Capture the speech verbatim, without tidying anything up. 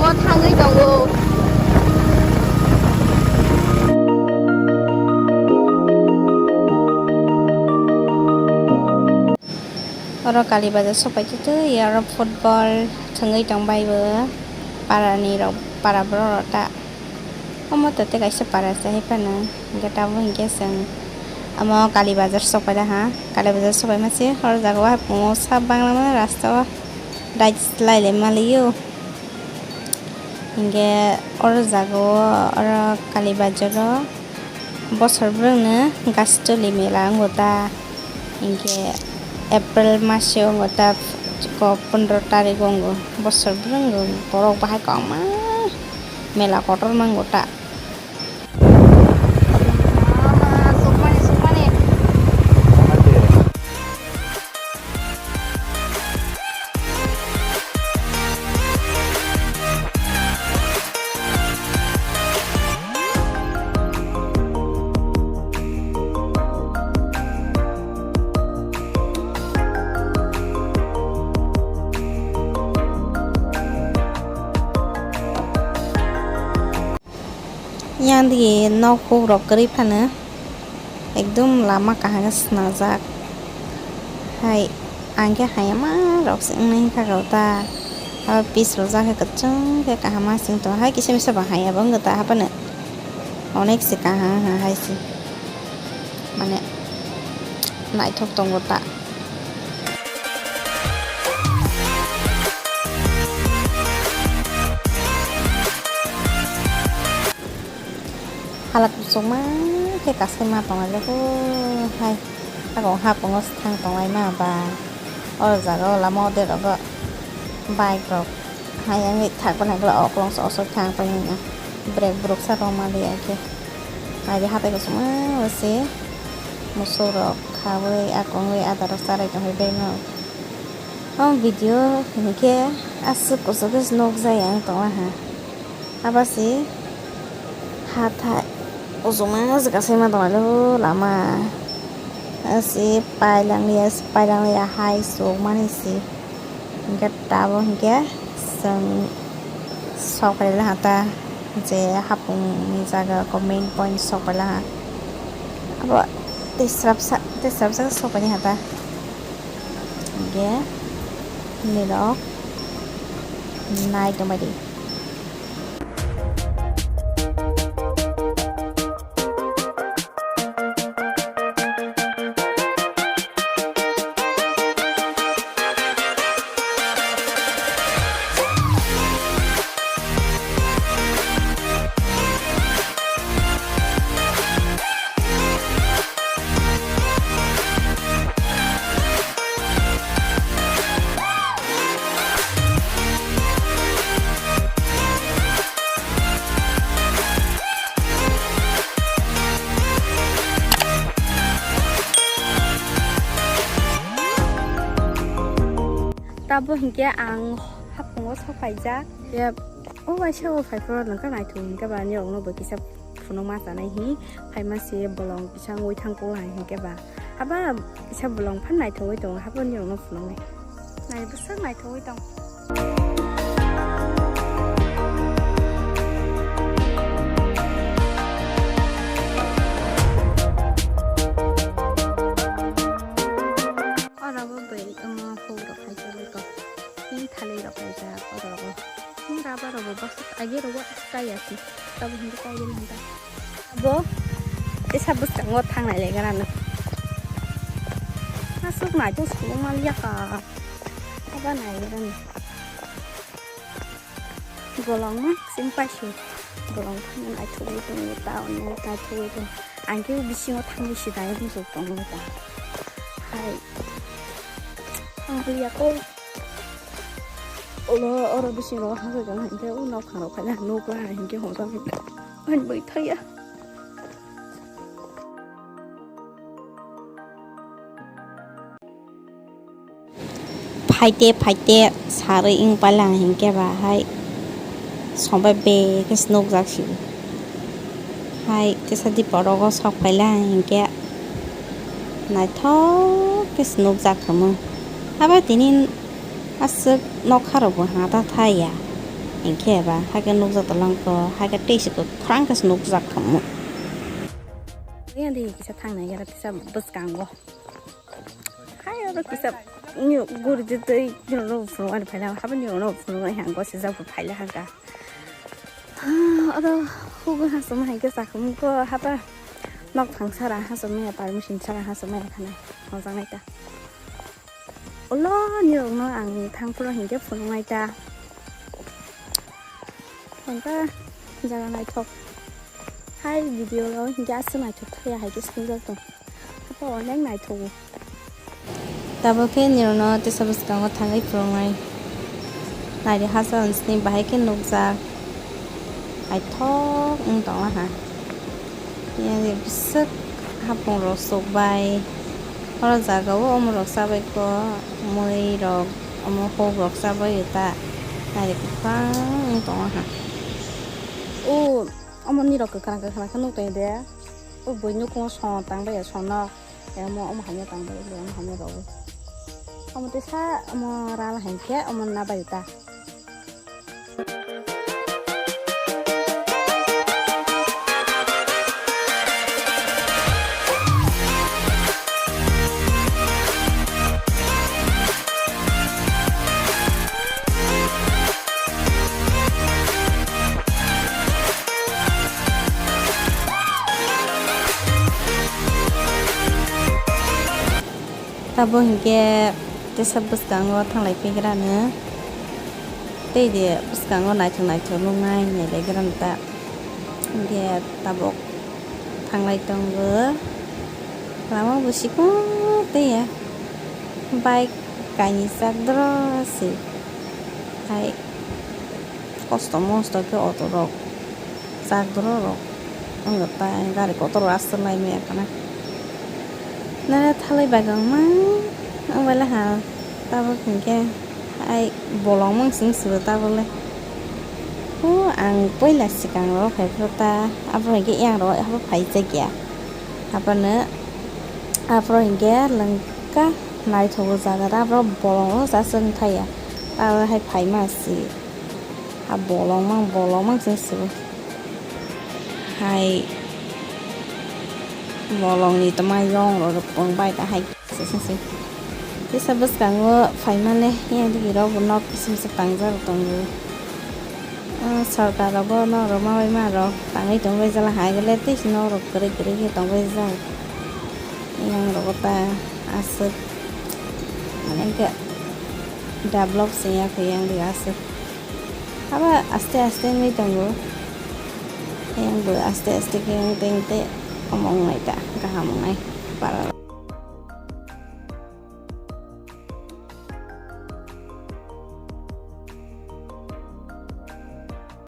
Thangwi tongo. Oro Kali Bazar sopai twi twi oro football thwngwi tong bai bo para ni rok, para borok rok ta. Omo to tei kaisa para se hai phano hwnkhe tabuk hwnkhe chwng omo Kali Bazar sopai laha. Kali Bazar sopai ma se hor jaga o hai pungo sak bangla mani rasta o dai lai lai mali o. Hingke oro jaga o oro Kali Bazar o bosor bwrwngno Gastoli mela wngo ta, hingke April maso wngo ta, ko pondro tarik wngo bosor bwrwngno borok bahai kwbangma mela kotor ma wngo ta. Yang di nok huk rok kwrwi phano ekdum lama kaham khe swnajak. Hai ang khe hayama rok se wngnai kha ta. Abo pis rok jak khe kwchwng khe kaham ma sing tongo. Hai kisa misa ba hayaba wngkha ta haphano onek se kaham hai se mane naithok tongo ta. Hala kuchukma khe kasai ma tongo le hai. Abo hapungo thang tonglaima ba. O jaga o lama o de rogo bike rok hai wngwi thangpa nangla okolong se osok thang paimanya. Brake bruksa rok maliya khe. Naibi hatai kuchukma se musuk rok khawi akongwi ada rok charai tongwi bag no. O video hinkhe aswk kuchuk khe nukjai ang tongma ha. Abo se hathai kuchukma se kasai ma tonglaio lama. O se pailangya, pailangya hai chukmani se. Hinkhe tabuk hinkhe chwng sok phailai ha ta je hapung ni jaga o main point sok phailai ha. Abo tei srapsa, tei srapsa sok phailai ha ta. Hinkhe nini rok nai tongbai di. Tabo hinkhe ang hapungo sok paijak. O waisa o phai phuru nokha naithok hinkhe ba nirokno bo kisa phunukma chanai hi phaima se bolong kisa wngwi thangkuk hai hinkhe ba haba kisa bolong phan naithogwi tongo habo nirokno phunuknai nai bwswk naithogwi tong. Oro bo bwrwi omo hugrok hai se bai kok. Tei thalwi rok kaijak oro bo. Tei rubber rok bo baksa age rok bo kaya se. Tabuk hinwi kaiwi manta. Bo tesa bwskango thangnai legra no. Aswk naithok songwk manliya ka. Aba naigra no. Bolong ma sing paising. Bolong phano naithogwi tongo, ta ono naithogwi tongo. Ang khe bisingo thangwi se dai muchuk tongo ta. Hai. Ang liya ko. Olo oro bisingo hangkhe hinkhe o nok phano khaina nukla hinkhe hwnjak. Ani bai thaya. Phaite phaite sarwi wng paila hinkhe ba hai sombai be khe se nukjak sio. Hai tesa di borok o sok paila hinkhe naithok khe se nukjak kwmwng. Abo tini aswk nokha rok bo ha ta thaya. Hinkhe ba, haikhe nukjak tonglang ko, haikhe tei se kwkhwrang khe se nukjak thangmo. Yang di kisa thangnai, yang kisa bwskango. Hai, oro kisa ni guri de tei, ni oro phunuk ani phaila, haba ni oro phunuk ani hango se jabo phaila hangka. Oro hugo hasuma hai khe sakhum ko, haba nok thang sara hasuma ya, permission sara hasuma ya khana, hojang nai ta. Ulo nirokno ang thangphuru hinkhe phunuknai ta. Tongkha jaga naithok. Hai video o hinkhe aswk naithok thaya hai khe sinijak tong. Hapo onek naithogo. Tabuk khe nirokno tesa bwskango thangwi phunuknai. Naidi hachal sini bahai khe nukjak. Naithok wng tongma ha. Yang bwswk hapung rok sukbai. Oro jaga o omo rok chabai kho, mui rok, omo huk rok chabai ta. Naidi kwkhwrang wng tongma ha. O omo ni rok kwkhwrang kwkhwrang khe nuk tong de. O bui nukhungo son tang bai ya, son no. Omo, omo hamya tang bai, omo hamya rok. Omo tesa, omo ral hai khe, omo na bai ta. Tabuk hinkhe tesa bwskango thanglai paigrano. Tei de bwskango naithok naithok nuknai nailaigrano ta. Hinkhe tabuk thanglai tongo. Lama bo sikung tei ya. Bike kainwi chak doro se. Hai kosto mosto khe auto rok chak doro rok. Wngkha ta gari kotor rok aswk lai maya khana. Nana thalai bagwng mang wng bai laha tabuk hinkhe. Ai bolong mang sing siro ta bole. O ang poila sikang ro phai phuru ta, aphuru hinkhe yang ro haphuru phai chakya. Haphano aphuru hinkhe lengka naithogo jaga ta, aphuru bolong ro sa seng thaya. Ta hai phai ma si. Ha bolong mang, bolong mang sing siro. Hai bolong ni toma yong ro pung bai ta hai. Tesa bwskango phaimani yang digi rok bo nok kisim se tangjak tongo. Ah, sorkar rok bo nok rok ma bai ma rok tangwi tongwi jala hai gole tei se nok rok kwrwi kwrwi khe tongwi jak. Yang rogo ta aswk mane khe develop se ya khe yang digi aswk. Abo aste aste wngwi tongo. Yang bo aste aste khe wng tei wng tei omo wngnai ta kaham wngnai para.